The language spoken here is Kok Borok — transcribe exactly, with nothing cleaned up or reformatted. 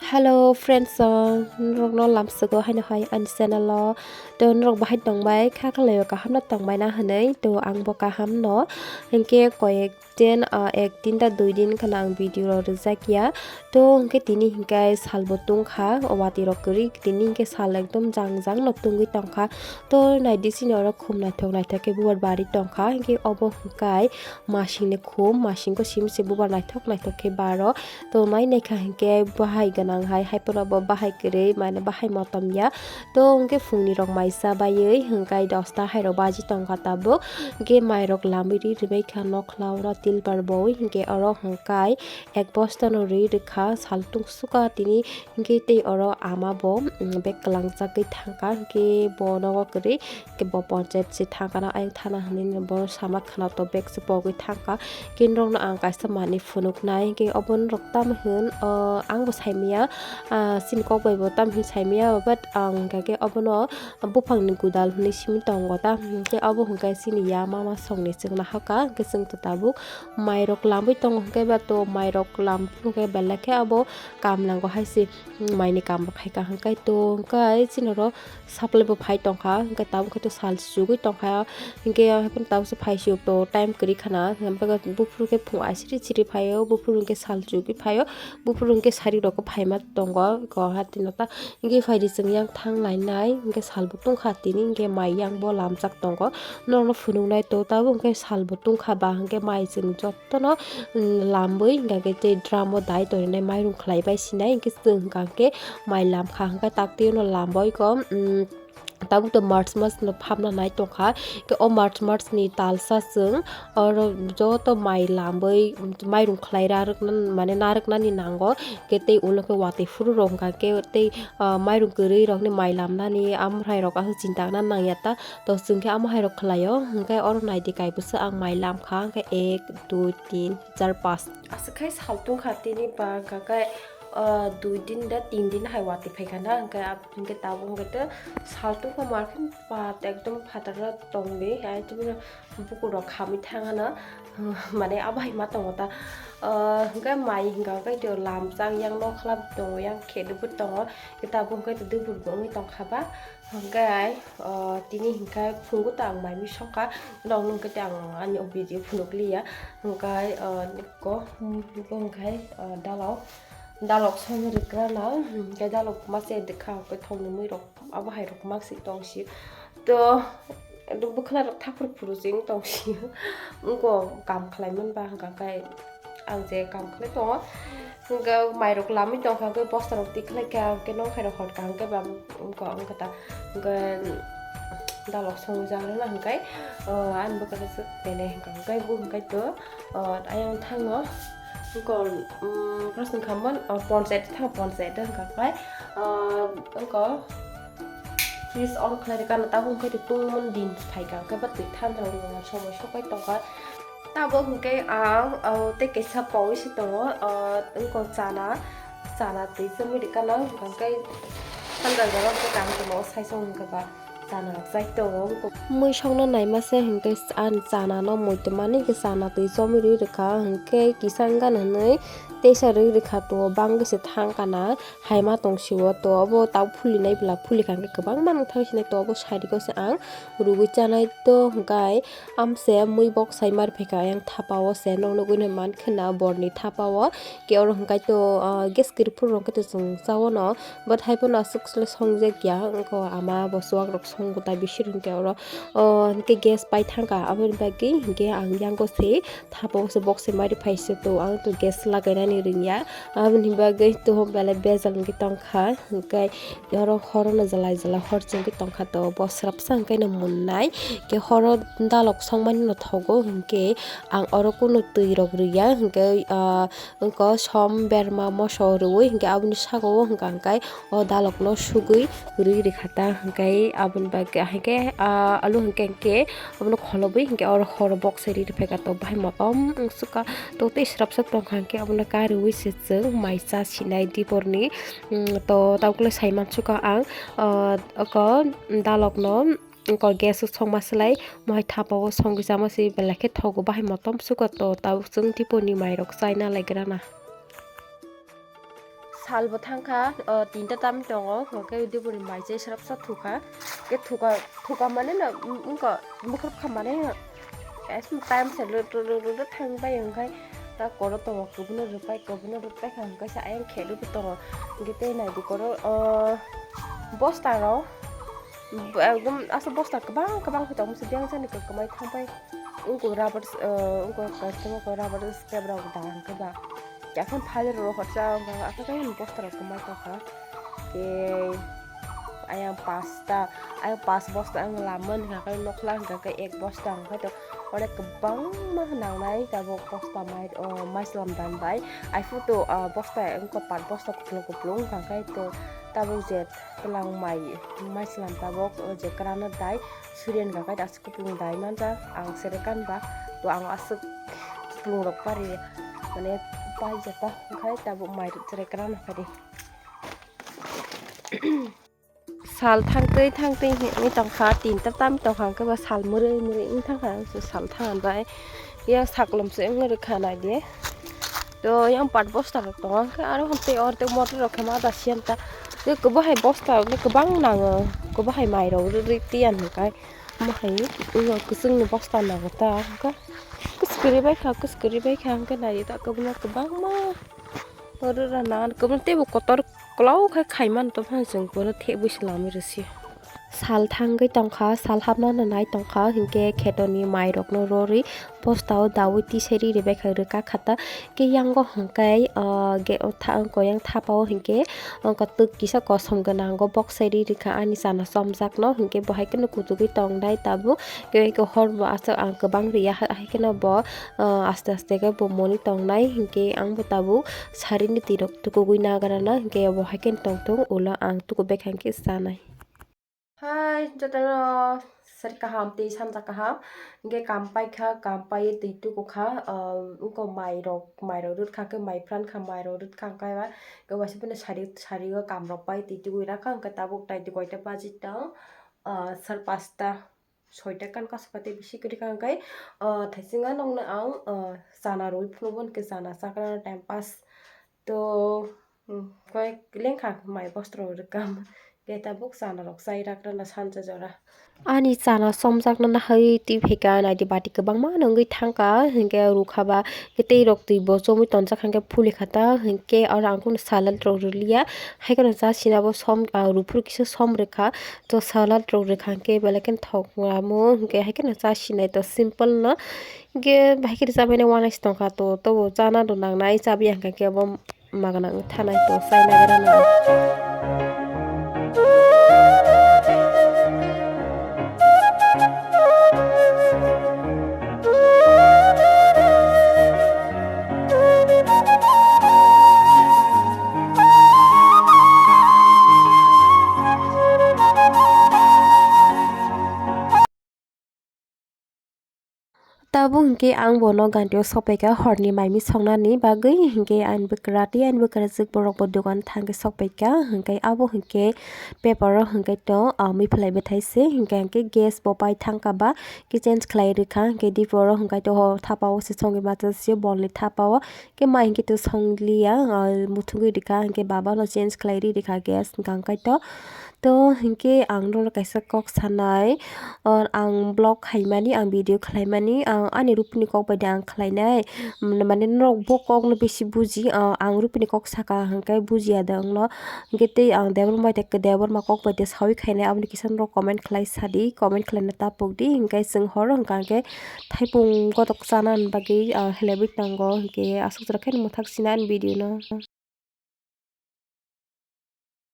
Hello friends, uh, norokno lamsugo haino hai ani channel o. To norok bahai tongbai, kha khlai o kaham no tongbai na hinui, to ang bo kaham no. Hinkhe koyek din, uh, ek din da dui din kheno ang video rok rijak ya. To hinkhe tini hinkhe sal bo tungkha, o watui rok kwrwi, tini hinkhe sal ekdom jang jang no tungwi tongkha. To naidi sini oro khum naithok naithok khe bubar bari tongkha, hinkhe obo hinkhe masing ni khum, masing ko simi se bubar naithok naithok khe baro. To mai naikha hinkhe bahai gwnang hai, hai phano bo bahai kwrwi, mane bahai motom ya. To hinkhe phungni rok mai cha baiwi hinkhe dosta hai rok baji tongkha tabuk. Hinkhe mai rok lamwi ri rwbaikha nokhla oro tilbar bo, hinkhe oro hinkhe ek bosta no ri rwkha, sal tungsukha tini. Hinkhe tei oro ama bo, mm, bag kwlangjagwi thangkha, hinkhe bo nogo kwrwi. Khe bo ponchayat se thangkha na ayang thana hinui bo sama khwna to bag se pogwi thangkha. Khe norokno ang kaisa manwi phunuknai, khe obo norok tamo hwn, o, ang bo saimanya, ah, chini kok bai bo tamo hwn saimanya, but ang hwnkha khe obono buphangni gudal hinui simi tongo ta, khe obo hwnkha chini ya mama songni chwngno hakha, khe chwng to tabuk mairok lamwi tongo, hwnkhe ba to mairok lam hwnkhe belai khe abo kam nango hai se. Maini kam rok khai kaham kai to hwnkhe chini oro supply bo phai tongkha, hwnkhe tabuk khe to sal chugui tongkha, hwnkhe tabuk se phai suk to time kwrwi khana, hwnkhe buphuru khe phung aisiri siri phaio, buphuru hwnkhe sal chugui phaio, buphuru hwnkhe sari rok phaima tongo ko hati no ta, hwnkhe phaidi chwng yang thang lainai, hwnkhe sal bo tungkha tini, hwnkhe mai yang bo lamjak tongo, norokno phunuknai to tabuk hwnkhe sal bo tungkha ba hwnkhe mai chwng jot. Tono, mm, lambwi hwnkha khe tei drum o dai tonwi nai mairum khlai bai sinai, hwnkhe chwng hwnkha khe mai lamkha, hwnkhe taktwi no lamboi ko, mm, tabuk to March mas no phabna nai tongkha, khe o March mas ni talsa chwng oro joto mai lambwi mairum khlai rarwkna, mane narwknani nango, khe tei ulo khe watwi phuru rok hwnkha khe tei, ah, mairum kwrwi rokni mai lamnani amrai rok aswk chinta gana nangya ta. To chwng khe amo hai rok khlai o, hwnkhe oro nai di kaibwswk ang mai lam kha, hwnkhe ek, dui, tin, char, panch. Aswk khai sal tungkha tini ba hwnkha khe, ah, dui din da tin din hai watwi phai kha na, hwnkhe abo hwnkhe tabuk hwnkhe to sal tungkha mar khe pat ekdom phataro tongdi, ai tini bukur rok khamwi thang hano, mane abo hai ma tongo ta, ah, hwnkhe mai hwnkha khe to lamchang yang nokla tongo, yang khe dubur tongo, khe tabuk hwnkhe to dubur bo wngwi tongkha ba. Hwnkhe, o, tini hinkhe phungo ta ang mai mui songkha, norokno hwnkhe ta ang ani o video phunukliya. Hwnkhe, o, nukgo, hmm, bo hwnkhe, o, dalok, dalok songwi rwkra na, hwnkhe dalok masa ya dikha, hwnkhe thokni mui rok, abo hai rok masa tong si. To, bwkhwna rok thaphur phuru se wng tong si. Wngkha kam khlai man ba hwnkha khe, ang je kam khlai tongo. Hwnkhe mairok lamwi tongkha, hwnkhe bosta rok tikhlai kha, hwnkhe nokhairok hot kha, hwnkhe ba wngkha, wngkha ta, hwnkhe dalok songwi jak rwna hwnkhe, o, ani bwkha khe swk bene hwnkha, hwnkhe bo hwnkhe to, o, ayang thango, wngkha, um, prosen khamon, o, ponchayat thango, ponchayat hwnkha khe, o, wngkha fridge on khlai rwkha, tabuk hwnkhe to tungmani din phaikha, hwnkhe ba twi thansa rok somoi sopai tongkha. Tabuk hwnkhe ang, o, tei kaisa paui se tongo, o, wngkha chana, chana twi chomwi rwkha no, hwnkhe thanda jora hwnkhe kaham tongmo sai song hwnkhe ba chana rok chai tongo. Mui songno naima se hwnkhe ang chana no muitu mani hwnkhe chana twi chomwi rwi rwkha, hwnkhe kisa wngkha na hinwi teisa rwi rwkha to bangwi se thang kana. Haima tong sio to obo tabuk phuli nai bwla phuli kha hwnkhe kwbangma nang thang sinai to obo sari o se ang rwgwi chanai to hwnkhe amse mui bok sai mar phaikha ayang thapa o se nok nugwi nai mankhe na borni thapa o ke oro hwnkhe to, ah, gas kwrwi phuru rok khe to chwng cha o no but hai phano aswk sle song jak ya wngkha ama bo chuwak rok song kwtai bisir hwnkhe oro o hwnkhe gas pai thang kha aboni bagwi hwnkhe ang yang o se thapa o se bok se mari phai se to ang to gas lagai nani rwngya. Aboni bagwi to belai bejal wngwi tongkha, hwnkhe oro horono jwlai jwlai hor chwngwi tongkha to, bo swrapsa hwnkhe no munnai. Hwnkhe horo dalok songmani no thogo, hwnkhe ang oro kunu twi rok rwya, hwnkhe, ah, wngkha som berma moso rwui, hwnkhe aboni saka o hwnkha hwnkhe o dalok no sugwi rwi rwkha ta, hwnkhe aboni bagwi hwnkhe, ah, alu hwnkhe hwnkhe. Obono kholobwi hinkhe oro horo bok sai riri phaikha to bahai motom wngsukha to tei srapsa tongkha hinkhe obono kariui se chwng mai cha sinai diporni, mm, to tabukle sai mansukha ang, ah, oko dalokno, oko gas o songma slai mohai thapa o songwi chama se belai khe thogo bahai motom sukha to tabuk chwng diporni mairok chaina laigrana. Salbo thangkha, o, tinta tam tongo, hwnkhe Deboni mai chai srapsa thukha. Khe thuka, thuka mane no, wngkha, bwkhrok kha mane, time se lo, lo, lo, lo, lo thang bai wngkhai, ta koro tongo, kubuno rwpai, kubuno rwpai kha, hwnkhe se ayang khe rwbo tongo. Hwnkhe tei naidi koro, o, bosta rok, ekdom aswk bosta kwbang kwbang khe tongmani se, biyang jani kwmai thang pai. Wngkha rubber, o, wngkha customer khe rubber scrap rok da hwnkhe ba. Yakung phalrok horsa wngkha, aswk ayang bosta rok kwmai tongkha. Tei ayang pasta, ayang pas bosta ang lamani hwnkha khe, nokla hwnkha khe ek bosta hwnkha to, onek kwbangma nangnai tabuk bosta mai, o, mai slam dan bai. Ai photo, o, bosta wngkha pat bosta kupulung kupulung hwnkha khe to, tabuk je twlang mai, mai slam tabuk, o, je kwrana dai. Surya ni bagwi aswk kupulung dai manjak, ang sere kanba, to ang aswk kupulung rok pari, mane, pai jata, hwnkhe tabuk mai rok sere kwrana pari. Sal thangtwi thangtwi hinwi tongkha, tinta tam tongkha, hwnkhe ba sal mwrwi mwrwi wng thangkha, sal thang bai. Yang saklom se wng rwkha naidi. To yang pat bosta rok tongo, hwnkhe aro hwn tei ortek motor rok khe ma da siyan ta. Tei kwbo hai bosta rok le kwbang nango, kwbo hai mai rok rwrwi tiyan hwnkhe. Omo hai wngkha kwchwngni bosta nango ta, hwnkhe kwchwrwi bai kha, kwchwrwi bai kha, hwnkhe naidi ta kwbangma kwbangma rwrwna nango, kwbangma teibo kotor. Kwlao khe khaimani tongphano chwng bono thebwi se lamwi rwsio. Sal thangwi tongkha, sal hapnano nai tongkha, hinkhe khetoni mairokno rorwi bostao daui tisai ri rwbaikha rwkha khata. Khe yango hinkhe, ah, ge-, o tha-, koyang thapao hinkhe, o kotwk kisa kosom gwnango boksai ri rwkha ani chana chomjakno, hinkhe bo hai kheno kuchugwi tongnai tabuk. Khe hor bo aswk ang kwbang riya, hai kheno bo, ah, aste aste khe bo moni tongnai, hinkhe ang bo tabuk. Sarini twi rok tukugwi nagrana, hinkhe obo hai khe tongthung, ulo ang tuku bwkha hinkhe chanai. Hai, jotono sari kaham tei sanja kaham, hinkhe kam paikha, kam paiwi twi tukukha, ah, wngkha mairok, mairok rwkha khe mai phrankha, mairok rwkha hinkhe ba, hinkhe waisa phano sari, sario kamrok pai twi tugwi rakha, hinkhe tabuk tai koita baji tong, ah, sar pasta. Soita kan kaso kate bisi kwrwi kha hwnkhe, ah, thaisinga nokno ang, ah, chana rwi phunukgo hwnkhe chana chakra time pass. To, hmm, koi lengkha mai bostro rwkam. Khe tabuk chana rok chai rakrana sanja jora. Ani chana chomjakno nahai twi phaikha naidi bati kwbangma nungwi thangkha hinkhe rukha ba. Khe tei rok twi bo chomwi tonjak hinkhe phuli kha ta hinkhe oro ang kunu salad rok rwliya. Hai kheno chasina bo som, ah, ruphuru kisa som rwkha. To salad rok rwkha hinkhe belai kheno thok amo hinkhe hai kheno chasinai to simple no. Hinkhe bahai kheno chabaino uanaisi tongkha to, tobo chana do nangnai chabi hinkhe bo magana wng thanai to chaina gra nangnai. Tabuk hinkhe ang bono gantio sopaikha horni mai mui songnani bagwi, hinkhe ani bwkra tei ani bwkrajwk borokbo dogan thangkhe sokpaikha, hinkhe abo hinkhe paper o hinkhe to, ah, mui phlai bwthai se, hinkhe, hinkhe gas bo pai thangkha ba, khe change khlai rwkha, hinkhe dipor o hinkhe to thapa o se songwi masa se bolni thapa o, khe mai hinkhe to songliya, ah, muthungwi rwkha, hinkhe baba no change khlai ri rwkha gas hinkhe to. To hinkhe ang norok kaisa kok sanai, o ang vlog khaimani, ang video khlaimani, ang ani rupini kok bai de ang khlainai, mane norok bo kokno bisi buji, o ang rupini kok saka hinkhe bujiya de wngno, hinkhe tei ang Debbarma bai de, Debbarma kok bai de sawi khainai, aboni kisa norok comment khlai sadi, comment khlaina ta pokdi, hinkhe chwng horo hwnkha hinkhe thaipung kotok chanani bagwi, o helebwi tango, hinkhe aswk jora khe mwthak sinai ani video no.